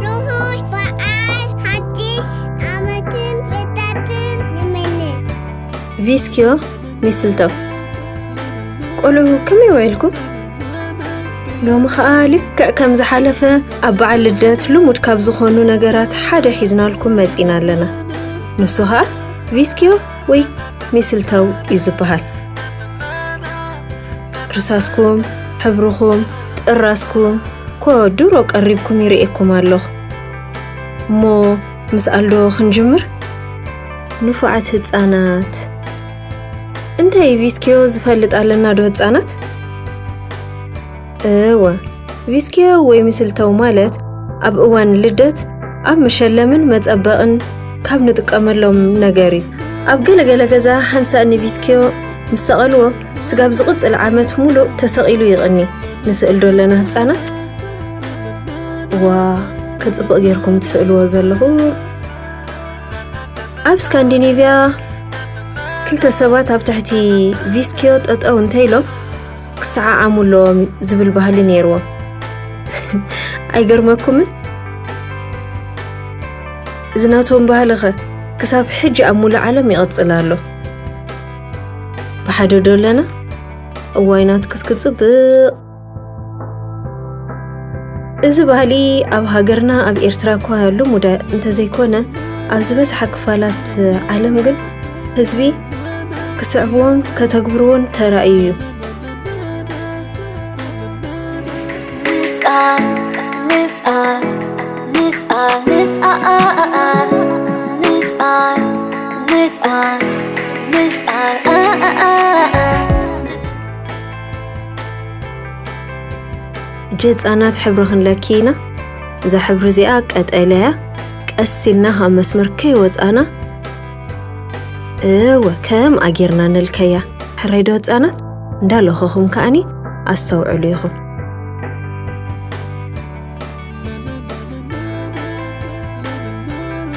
ርሑስ በዓል ሓድሽ ዓመትን ልደትን ንምነ። ቪስኪዮ ሚስልተው። ቆልዑ ከመይ ውዒልኩም? ሎሚ ኸኣ ልክዕ ከም ዝሓለፈ ኣብ በዓል ልደት ልሙድ ካብ ዝኾኑ ነገራት ሓደ ሒዝናልኩም መጺና ኣለና። ንሱ ኸኣ ቪስኪዮ ወይ ሚስልተው እዩ ዝበሃል። ርሳስኩም፣ ሕብርኹም፣ ጥራስኩም ኮ ድሮ ቀሪብኩም ይርእየኩም ኣለኹ። እሞ ምስ ኣልዶ ክንጅምር? ንፉዓት ህጻናት። እንታይ ቪስኪዮ ዝፈልጥ ኣለና ዶ ህጻናት? እወ፣ ቪስኪዮ ወይ ምስልተው ማለት ኣብ እዋን ልደት ኣብ መሸለምን መጸበቕን ካብ ንጥቀመሎም ነገር እዩ። ኣብ ገለ ገለ ገዛ ሓንሳእ ንቪስኪዮ ምስ ሰቐልዎ፣ ስጋብ ዝቕጽል ዓመት ሙሉእ ተሰቒሉ ይቕኒ። ንስእል ዶ ኣለና ህጻናት? ዋ፣ ክጽብቕ ጌርኩም ትስእልዎ ዘለኹም። ኣብ ስካንዲኔቭያ ክልተ ሰባት ኣብ ትሕቲ ቪስኪዮ ጠጠው እንተኢሎም ክሰዓዓሙ ኣለዎም ዝብል ባህሊ ነይርዎም። ኣይገርመኩምን? እዚ ናቶም ባህሊ ኸ ክሳብ ሕጂ ኣብ ሙሉእ ዓለም ይቕጽል ኣሎ። ብሓደ ዶ ኣለና? እዋይ ናትክስ ክጽብቕ። እዚ ባህሊ ኣብ ሃገርና ኣብ ኤርትራ እኳ ልሙድ እንተዘይኮነ፣ ኣብ ዝበዝሓ ክፋላት ዓለም ግን ህዝቢ ክስዕብዎን ከተግብርዎን ተራእዩ እዩ። ንስኣ፣ ንስኣ፣ ንስኣ፣ ንስኣ፣ ንስኣ፣ ንስኣ፣ ንስኣ፣ ሕጂ ህጻናት ሕብሪ ክንለኪ ኢና። እዛ ሕብሪ እዚኣ ቀጠልያ እያ። ቀስ ኢልና ካብ መስመር ከይወጻና፣ እወ፣ ከም ኣጌርና ንልከያ። ሕራይ ዶ ህጻናት? እንዳለኸኹም ከኣኒ ኣስተውዕሉ ኢኹም።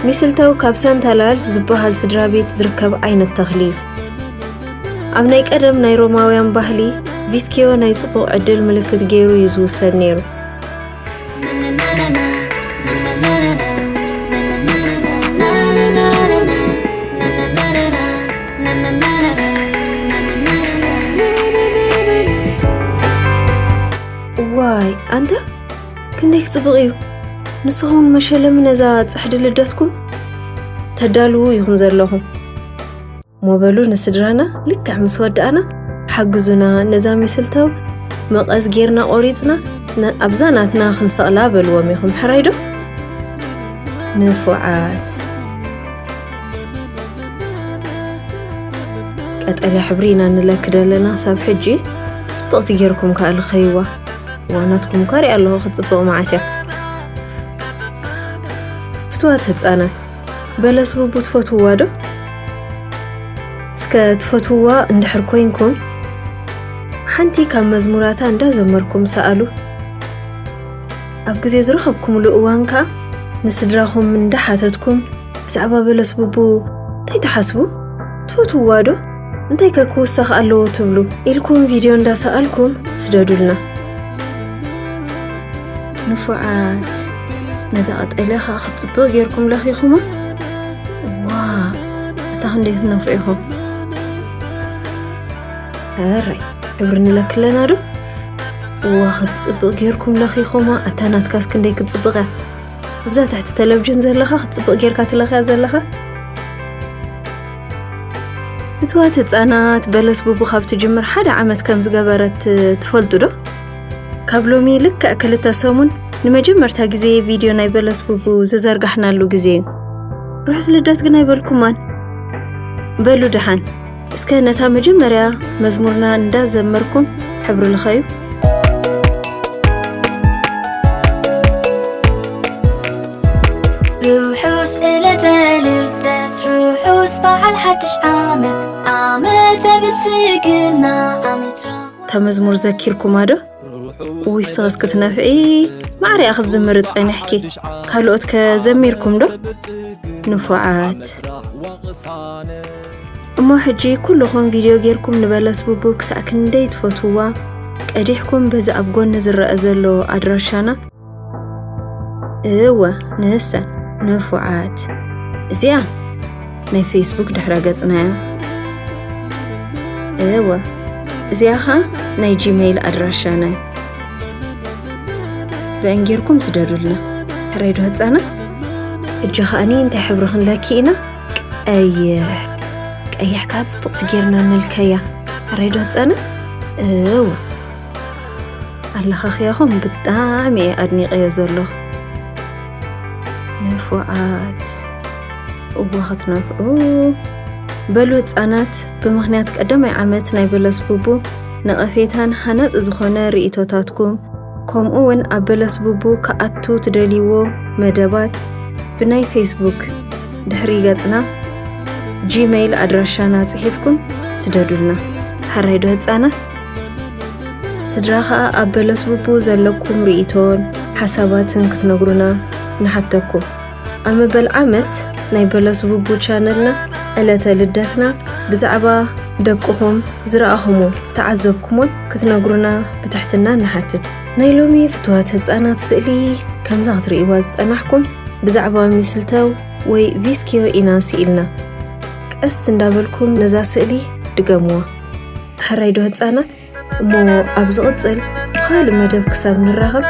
ሚስልተው ካብ ሳንታላልስ ዝበሃል ስድራ ቤት ዝርከብ ዓይነት ተኽሊ እዩ። ኣብ ናይ ቀደም ናይ ሮማውያን ባህሊ፣ ቪስኪዮ ናይ ጽቡቕ ዕድል ምልክት ገይሩ እዩ ዝውሰድ ነይሩ። ዋይ ኣንታ፣ ክንደይ ክጽብቕ እዩ። ንስኹም መሸለሚ ነዛ ጽሕዲ ልደትኩም ተዳልዉ ኢኹም ዘለኹም። እሞ በሉ ንስድራና ልክዕ ምስ ወዳእና፣ ሓግዙና፣ ነዛ ሚስልተው መቐስ ጌርና ቆሪጽና፣ ነ-፣ ኣብዛ ናትና ክንሰቕላ በልዎም ኢኹም። ሕራይ ዶ? ንፉዓት። ቀጠልያ ሕብሪ ኢና ንለኪ ደለና ክሳብ ሕጂ። ጽብቕቲ ጌርኩም ከኣ ልኸይዋ። ዋናትኩም እኳ ሪኣ ኣለኹ ክትጽብቕ መዓት እያ። ፍትዋት ህጻናት፣ በለስ ቡቡ ትፈትውዋ ዶ? እስከ ትፈትውዋ እንድሕር ኮይንኩም፣ ሓንቲ ካብ መዝሙራታ እንዳዘመርኩም ሰኣሉ። ኣብ ግዜ ዝረኸብኩምሉ እዋን ከኣ ንስድራኹም እንዳሓተትኩም፣ ብዛዕባ በለስ ቡቡ እንታይ ትሓስቡ? ትፈትውዋ ዶ? እንታይ ከ ክውሰኽ ኣለዎ ትብሉ? ኢልኩም ቪድዮ እንዳሰኣልኩም ስደዱልና። ንፉዓት፣ ነዛ ቀጠልያ ኸኣ ክትጽብቕ ጌርኩም ለኺኹማ። ዋ፣ እታ ክንደይ ክትነፍዑ ኢኹም። ሕራይ፣ ሕብሪ ንለኪ ኣለና ዶ? እዋ፣ ክትጽብቕ ጌርኩም ለኺኹማ። ኣታ ናትካስ ክንደይ ክትጽብቕ እያ። ኣብዛ ትሕቲ ተለቪዥን ዘለኻ ክትጽብቕ ጌርካ ትለኽያ ዘለኻ። ብትዋት ህጻናት በለስ ቡቡ ካብ ትጅምር ሓደ ዓመት ከም ዝገበረት ትፈልጡ ዶ? ካብ ሎሚ ልክዕ ክልተ ሰሙን ንመጀመርታ ግዜ ቪድዮ ናይ በለስ ቡቡ ዝዘርጋሕናሉ ግዜ እዩ። ርሑስ ልደት ግን ኣይበልኩማን። በሉ ደሓን፣ እስከ ነታ መጀመርያ መዝሙርና እንዳዘመርኩም ሕብሪ ልኸዩ። ርሑስ ዕለተ ልደት፣ ርሑስ በዓል ሓድሽ ዓመት፣ ዓመተ ብልጽግና፣ ዓመት ራህዋ። እታ መዝሙር ዘኪርኩማ ዶ? ውይ፣ ስኽስ ክትነፍዒ ማዕረ ኢኺ ክትዝምሪ ጸኒሕኪ። ካልኦት ከ ዘሚርኩም ዶ? ንፉዓት። እሞ ሕጂ ኩልኹም ቪድዮ ጌርኩም ንበለስ ቡቡ ክሳዕ ክንደይ ትፈትውዋ ቀዲሕኩም በዚ ኣብ ጎኒ ዝረአ ዘሎ ኣድራሻና። እወ፣ ንሰን ንፉዓት። እዚኣ ናይ ፌስቡክ ድሕረ ገጽና እያ። እወ፣ እዚኣ ኸኣ ናይ ጂሜይል ኣድራሻና እያ። ብእን ጌርኩም ስደዱልና። ሕራይ ዶ ህጻናት? ሕጂ ኸኣኒ እንታይ ሕብሪ ክንለኪ ኢና? ቀይሕ። ቀይሕ ከኣ ጽቡቕቲ ጌርና ንልከያ። ሕራይ ዶ ህጻናት? እወ። ኣለኻኽያኹም ብጣዕሚ እየ ኣድኒቐዮ ዘለኹ። ንፉዓት። እዋ ክትነፍዑ። በሉ ህጻናት፣ ብምኽንያት ቀዳማይ ዓመት ናይ በለስ ቡቡ ነቐፌታን ሃናጺ ዝኾነ ርእይቶታትኩም፣ ከምኡ እውን ኣብ በለስ ቡቡ ክኣቱ ትደልይዎ መደባት ብናይ ፌስቡክ ድሕሪ ገጽና ጂሜይል ኣድራሻና ጽሒፍኩም ስደዱልና። ሕራይ ዶ ህጻናት? ስድራ ኸኣ ኣብ በለስ ቡቡ ዘለኩም ርእይቶን ሓሳባትን ክትነግሩና ንሓተኩም። ኣብ መበል ዓመት ናይ በለስ ቡቡ ቻነልና ዕለተ ልደትና ብዛዕባ ደቅኹም ዝረኣኹሞ ዝተዓዘብኩሞን ክትነግሩና ብትሕትና ንሓትት። ናይ ሎሚ ፍትዋት ህጻናት ስእሊ ከምዛ ክትርእይዋ ዝጸናሕኩም ብዛዕባ ሚስልተው ወይ ቪስኪዮ ኢና ስኢልና። ቀስ እንዳበልኩም ነዛ ስእሊ ድገምዋ። ሕራይ ዶ ህጻናት? እሞ ኣብ ዝቕጽል ብኻልእ መደብ ክሳብ ንራኸብ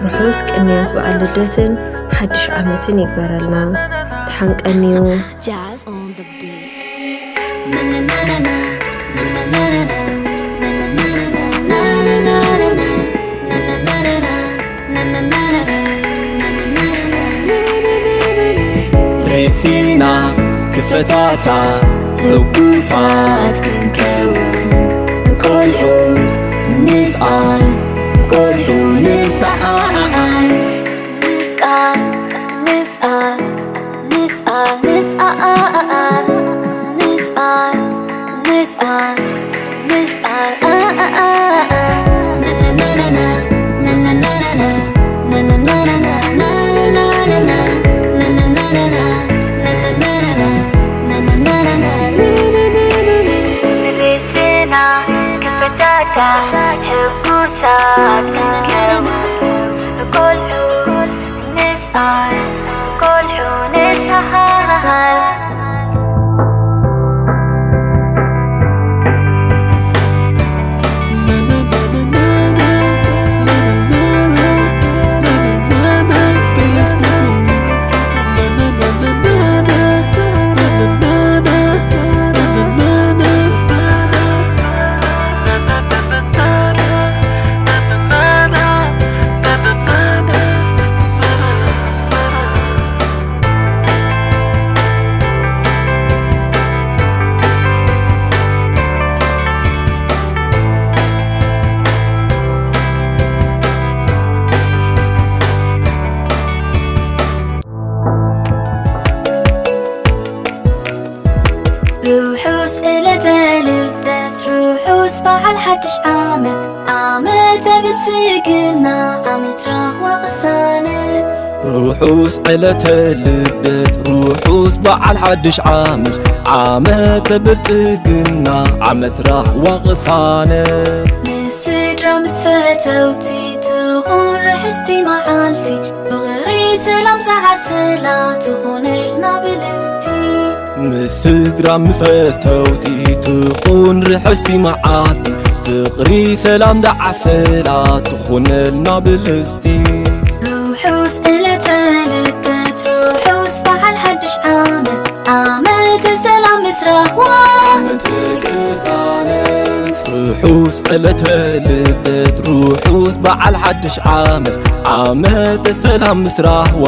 ርሑስ ቅንያት በዓል ልደትን ሓድሽ ዓመትን ይግበረልና። ደሓን ቀንዩ። Jazz on the beat. ሬሲና ክፈታታ ህጉሳት ክንከውን ቆልዑ ንስኣል ቆልዑ ንስኣል ንስኣል ንስኣል ንስኣል ንስኣል ንስኣል ንስኣል ንስኣል ርእስና ክፈታታ ሕጉሳት ክንከውን ቆልዑ ንስኣል ቆልዑ ንስኣል። ርሑስ ዕለተ ልደት፣ ርሑስ በዓል ሓድሽ ዓመት፣ ዓመተ ብልጽግና፣ ዓመት ራህዋ ቅሳነት። ርሑስ ዕለተ ልደት፣ ርሑስ በዓል ሓድሽ ዓመት፣ ዓመተ ብልጽግና፣ ዓመት ራህዋ ቅሳነት። ምስ ስድራ ምስ ፈተውቲ ትኹን ርሕስቲ መዓልቲ፣ ፍቕሪ ሰላም ዝዓሰላ ትኹነልና ብልጽቲ። ምስ ስድራ ምስ ፈተውቲ ትኹን ርሕስቲ መዓልቲ፣ ፍቕሪ ሰላም ዝዓሰላ ትኹነልና ብልጽቲ። ርሑስ ዕለተ ልደት፣ ርሑስ በዓል ሓድሽ ዓመት፣ ዓመተ ሰላም ምስ ራህዋ። ርሑስ ዕለተ ልደት፣ ርሑስ በዓል ሓድሽ ዓመት፣ ዓመተ ሰላም ምስ ራህዋ፣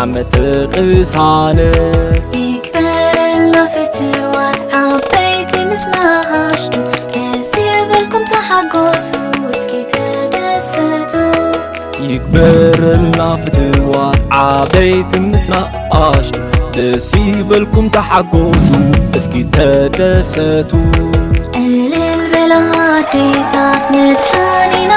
ዓመተ ቅሳነት። ይግበረልና ፍትዋት ዓበይቲ ምስ ንኣሽቱ፣ ደስ ይበልኩም ተሓጎሱ እስኪ ተደሰቱ። ይግበረልና ፍትዋት ዓበይቲ ምስ ንኣሽቱ፣ ደስ ይበልኩም ተሓጎሱ እስኪ ተደሰቱ። እልል በላ ኣዴታት መድሓኒና